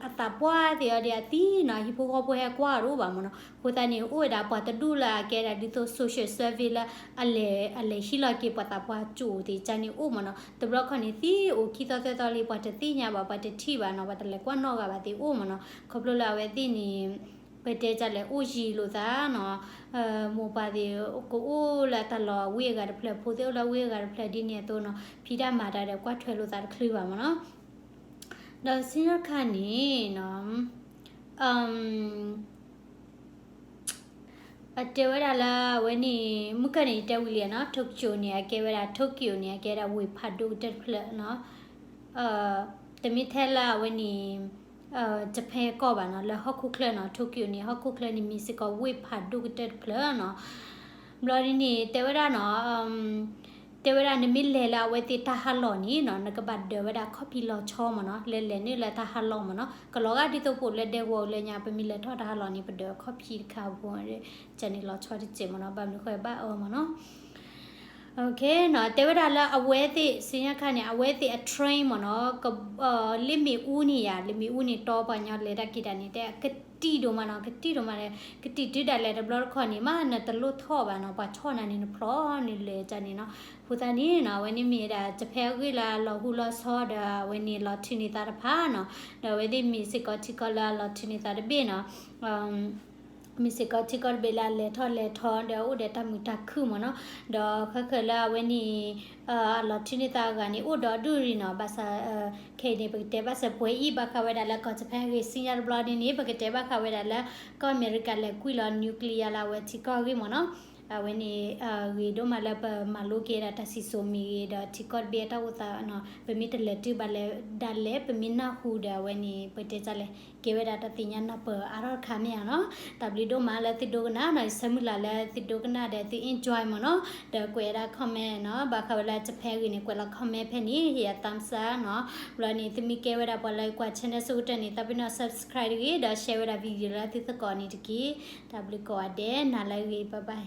အသးပှၢ်သ့ၣ်အီၤဒီးအသံနီၤ, ဟံၣ်ဖိဃီဖိဟဲကွၢ်တအိၣ်ဘၣ်မ့ၢ်နီၤ. အဃိသတးန့ၣ် အိၣ်ဝဲဒၣ်ပှၤတဒူၣ်လၢအကဲဒၣ်ဒ်သိး social service လၢ အလဲၤ အလဲၤဟံးလီၤက့ၤပှၤသးပှၢ်ကၠိၣ်သ့ၣ်ကန့ၣ်အိၣ်မ့ၢ်နီၤ. တဘျီခီန့ၣ် သံအိၣ်ခံသီသၢသီလံ ပှၤတသ့ၣ်ညါဘၣ် ပှၤတထံၣ်ဘၣ်နီၤ, ပှၤတလဲၤကွၢ်နီၣ်ဂၤဘၣ်သ့ၣ်အိၣ်မ့ၢ်နီၤ. ခီဖျိလၢအဝဲသ့ၣ်န့ၣ် ပတဲဒ်လဲၣ် အိၣ်ယံၤလိာ်သးနီၤ, မိၢ်ပၢ်သ့ၣ်ကအိၣ်လၢတၢ်လီၢ်ဝ့ၢ်အဂၤတဖျၢၣ် ဖိသ့ၣ်အိၣ်လၢဝ့ၢ်အဂၤတဖျၢၣ်ဒ်န့ၣ်အသိးနီၤ, ဖံးတၢ်မၤတၢ်ဒီးကွၢ်ထွဲလိာ်သးတချုးဘၣ်မ့ၢ်နီၤ. ဒီးဆူညါတခါန့ၣ်နီၤ အတဲဝဲဒၣ်လၢအဝဲန့ၣ် မုၢ်ကၢၢ်န့ၣ် ယတဲဝံၤလံနီၤ, Tokyo န့ၣ် အကဲဝဲဒၣ် Tokyo န့ၣ် အကဲဝဲဒၣ်ဝ့ၢ်ဖးဒိၣ်ကတၢၢ်တဖျၢၣ်နီၤ. တမ့ၢ်ထဲလၢအဝဲန့ၣ် Japan ကီၢ်ဘၣ်နီၤ, လၢဟီၣ်ခိၣ်ချၢနီၤ, Tokyo န့ၣ် ဟီၣ်ခိၣ်ချၢန့ၣ် မ့ၢ်စ့ၢ်ကီးဝ့ၢ်ဖးဒိၣ်ကတၢၢ်တဖျၢၣ်နီၤ. ဘျီဒ်န့ၣ် တဲဝဲဒၣ်နီၤ တဲဝဲဒၣ်နမ့ၢ်လဲၤလၢအဝဲသ့ၣ်တၢ်ဟးလီၢ်န့ၣ်နီၤ, နကဘၣ်ဒၢးဝဲဒၣ်ခီၣ်ဖံးလီၤဆီမ့ၢ်နီၤ, လဲၤလဲၤနုာ်လၢတၢ်ဟးလီၢ်မ့ၢ်နီၤ, ကလီၤဂာ်ဒ်သိးပအိၣ်လၢဒဲကဝီၤလၢညါ ပမ့ၢ်လဲၤထီၣ်တၢ်ဟးလီၢ်န့ၣ် ပဒၢးခီၣ်ဖံးတခါဖိ ကန့ၣ်လီၤဆီတစဲးမ့ၢ်နီၤ, ဘၣ်မနုၤဃိဘၣ်အၢမ့ၢ်နီၤ. နီၤ တဲဝဲဒၣ်လၢအဝဲသ့ၣ် ဆူညါခါန့ၣ် အဝဲသ့ၣ်အ train မ့ၢ်နီၤ, လ့ၣ်မ့ၣ်အူန့ၣ်ယၤ လ့ၣ်မ့ၣ်အူန့ၣ်တီပှၤကညီလဲၤတၢ်က့ၤတၢ်န့ၣ် တဲကတံၢ်ဒိၣ်မးနီၤ, ကတံၢ်ဒိၣ်မး, ကတံၢ်တုၤဒၣ်လဲာ်တဘျီတခီၣ်န့ၣ် မ့ၢ်နတလိၣ်ထီၣ်ဘၣ်နီၤ, ပှၤဆီၣ်နၤန့ၣ် နဖျီန့ၣ်လဲၤတၢ်န့ၣ်နီၤ. အဃိသတးန့ၣ်နီၤ အဝဲန့ၣ်မ့ၢ်ဝဲဒၣ် Japan အဂ့ၢ်လၢအလီၤဟူလီၤဆီဒီး အဝဲန့ၣ်လီၤထုးန့ၢ်သးတဖၣ်နီၤ, ဒီးအဝဲသ့ၣ်မ့ၢ်စ့ၢ်ကီးထံကီၢ်လၢအလီၤထုးန့ၢ်သးတဘ့ၣ်နီၤ. မ့ၢ်စ့ၢ်ကီးထံကီၢ်တဘ့ၣ်လၢအလဲၤထီၣ်လဲၤထီ ဒီးအိၣ်ဒီးတၢ်မုာ်တၢ်ခုၣ်မ့ၢ်နီၤ, ဒီးခဲဃုာ်လၢအဝဲန့ၣ် အလီၤထုးန့ၢ်သးအဂၤန့ၣ် အိၣ်ဒီးဒူၣ်ရံၤနီၤ, ဘၣ်ဆၣ် ခဲအံၤန့ၣ် ပကတဲဘၣ်စၢၤပှဲၤအံၤ ဘၣ်ဃးဝဲဒၣ်လၢကီၢ် Japan အဂ့ၢ်, ဆူညါတဘျီန့ၣ်န့ၣ် ပကတဲဘၣ်ဃးဝဲဒၣ်လၢ ကီၢ်အမဲရကၤလဲၤကွံာ်လီၤ nuclear လၢအဝဲထံကီၢ်အဂ့ၢ်မ့ၢ်နီၤ. အဝဲန့ၣ် ဂ့ၤဒိၣ်မးလၢပမၤလိက့ၤဒၣ်တၢ်စံၣ်စိၤမ့ၢ်ဂ့ၤ ဒီးထံကီၢ်တဘ့ၣ်အတၢ်အိၣ်သးနီၤ, ပမ့ၢ်တလဲၤတုၤဘၣ်လဲၤဒၣ်လဲာ် ပမ့ၢ်နၢ်ဟူဒီးအဝဲန့ၣ် ပတဲဒ်လဲၣ် ကဲဝဲဒၣ်တၢ်သ့ၣ်ညါနၢ်ပၢၢ်အါထီၣ်တခါမ့ၢ်ဧါနီၤ. တၢ်ဘျုးဒိၣ်မးလၢသုဒိကနၣ်နီၤ, ယဆၢမုၢ်လၢ်လၢသုဒိကနၣ်ဒီးသု enjoy မ့ၢ်နီၤ, ဒီးကွဲးဝဲဒၣ် comment နီၤ, ဘၣ်ဃးဝဲလၢ Japan အဂ့ၢ်န့ၣ် ကွဲးလီၤ comment ဖဲန့ၣ် ဟ့ၣ်ယၤ thumbs up နီၤ. ဘျီန့ၣ် သုမ့ၢ်ကဲဝဲဒၣ်ပှၤလၢကွၢ် channel ဆိကတၢၢ်န့ၣ် သးပ့ၤနီၣ် subscribe တဂ့ၤ, ဒီး share ဝဲဒၣ် video လၢသုသကိးန့ၣ်တက့ၢ်. တၢ်ဘျုးကိးဂၤဒဲး နၤလၢအဂ့ၤ bye bye.